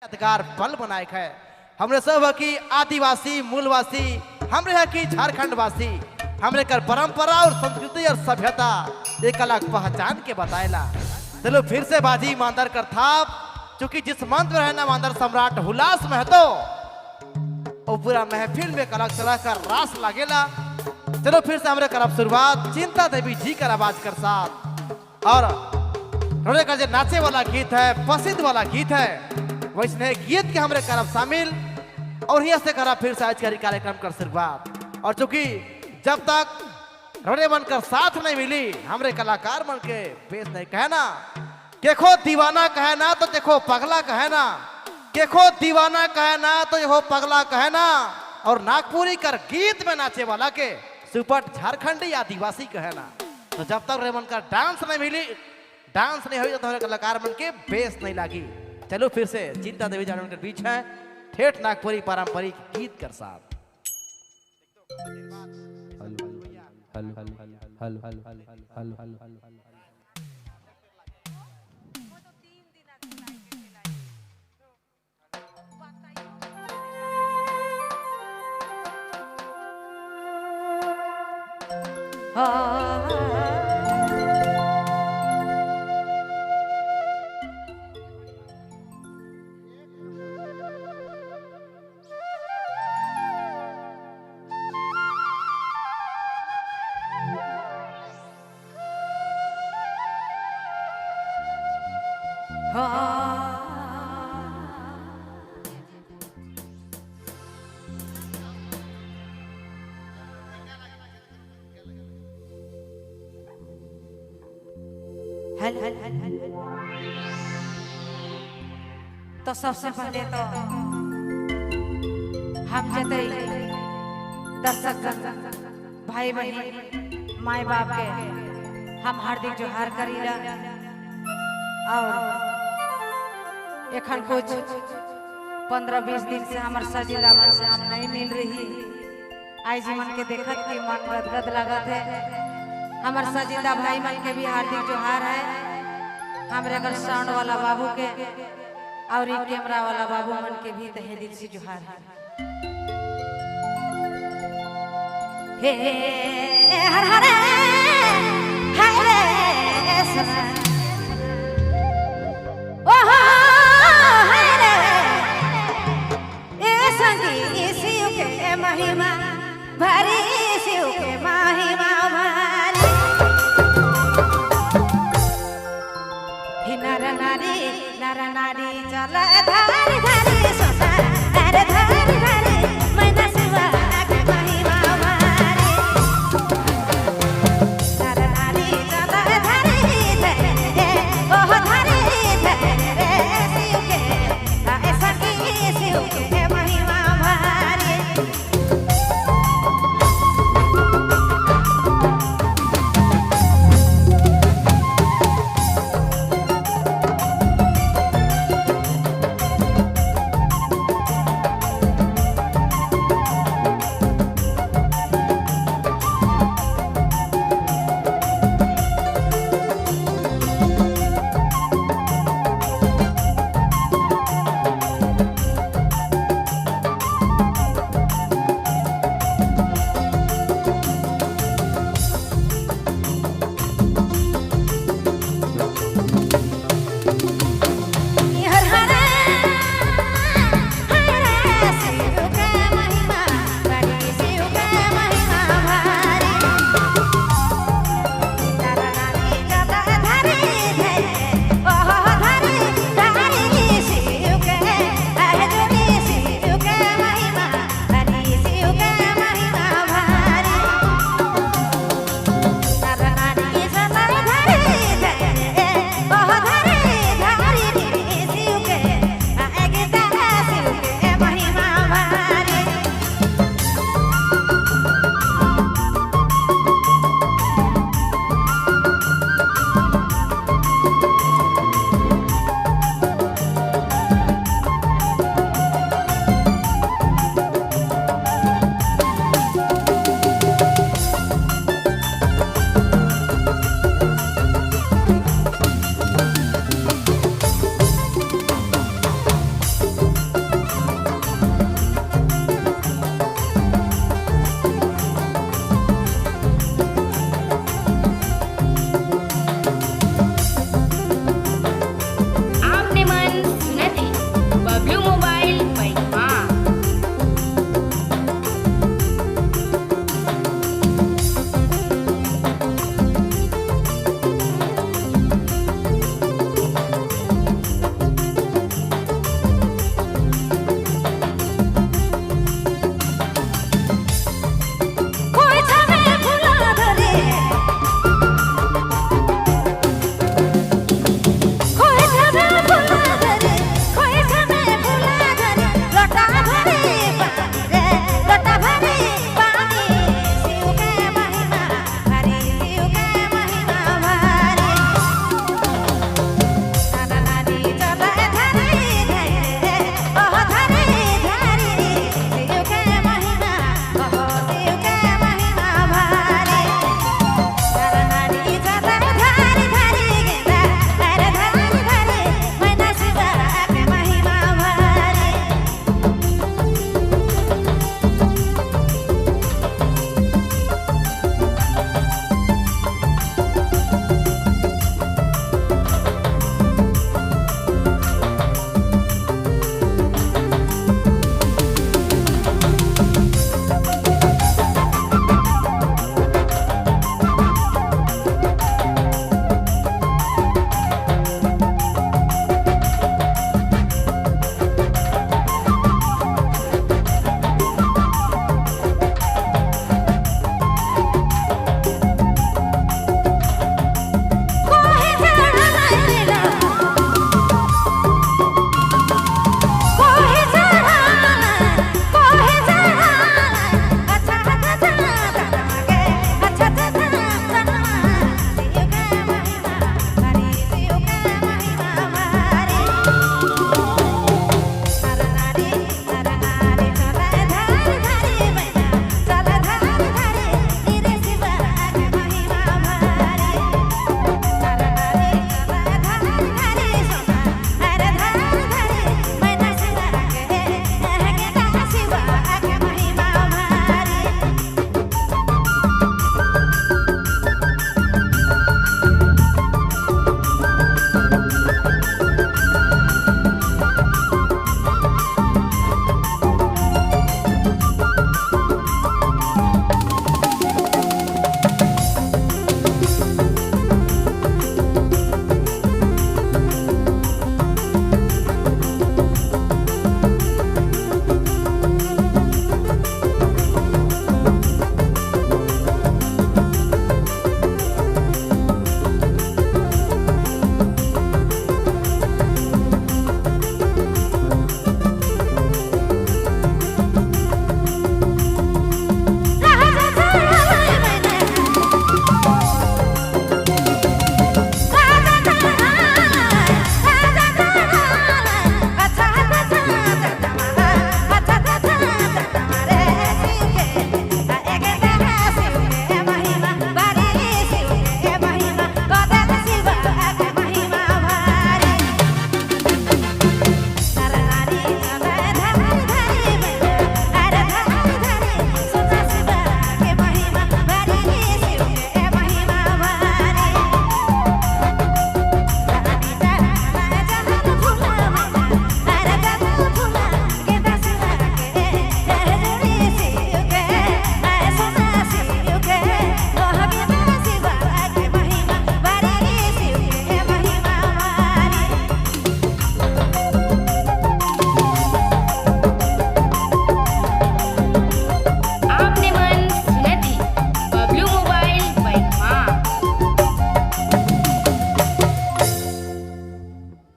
यादगार पल बनाए है। हमरे सब की आदिवासी मूलवासी, हमरे है की झारखंड वासी, हमरे कर परंपरा और संस्कृति और सभ्यता एक अलग पहचान के बताएला। चलो फिर से बाजी मांदर कर थाप, चूंकि जिस मंत्र है ना मांदर सम्राट हुलास महतो, और पूरा महफिल में अलग तरह का रास लागेला। चलो फिर से हमरे करब शुरुआत चिंता देवी जी कर आवाज कर साथ। और रोने का जो नाचे वाला गीत है, पसंद वाला गीत है, वैसने गीत के हमरे करब शामिल और यहाँ से करब फिर से आज का कार्यक्रम कर शुरुआत। और चूंकि जब तक रोने मन कर साथ नहीं मिली, हमरे कलाकार मन के बेस नहीं कहना। देखो दीवाना कहना तो देखो पगला कहना, देखो दीवाना कहना तो देखो पगला कहना, और नागपुरी कर गीत में नाचे वाला के सुपर झारखंडी आदिवासी कहना। तो जब तक रेमन का डांस नहीं मिली, डांस नहीं हुई, तो हमारे कलाकार मन के बेस नहीं लागी। चलो फिर से चिंता देवी जान के बीच है ठेठ नागपुरी पारंपरिक गीत कर साथ। Hello hello hello hello hello. हल तो सबसे पहले तो हम जते दर्शक भाई बहन माए बाप के हम हार्दिक जोहार करीला। और एखन कुछ 15-20 दिन से हमार सजीला मन से हम नहीं मिल रही, आई जी मन के देखत कि मन गदगद लागत है। हमार सजिंदा भाई मन के भी हार्दिक जोहार है, हमारे अगर साउंड वाला बाबू के और एक कैमरा वाला बाबू मन के भी तहे दिल से जोहार है। हे हर हर हरे सना ओ।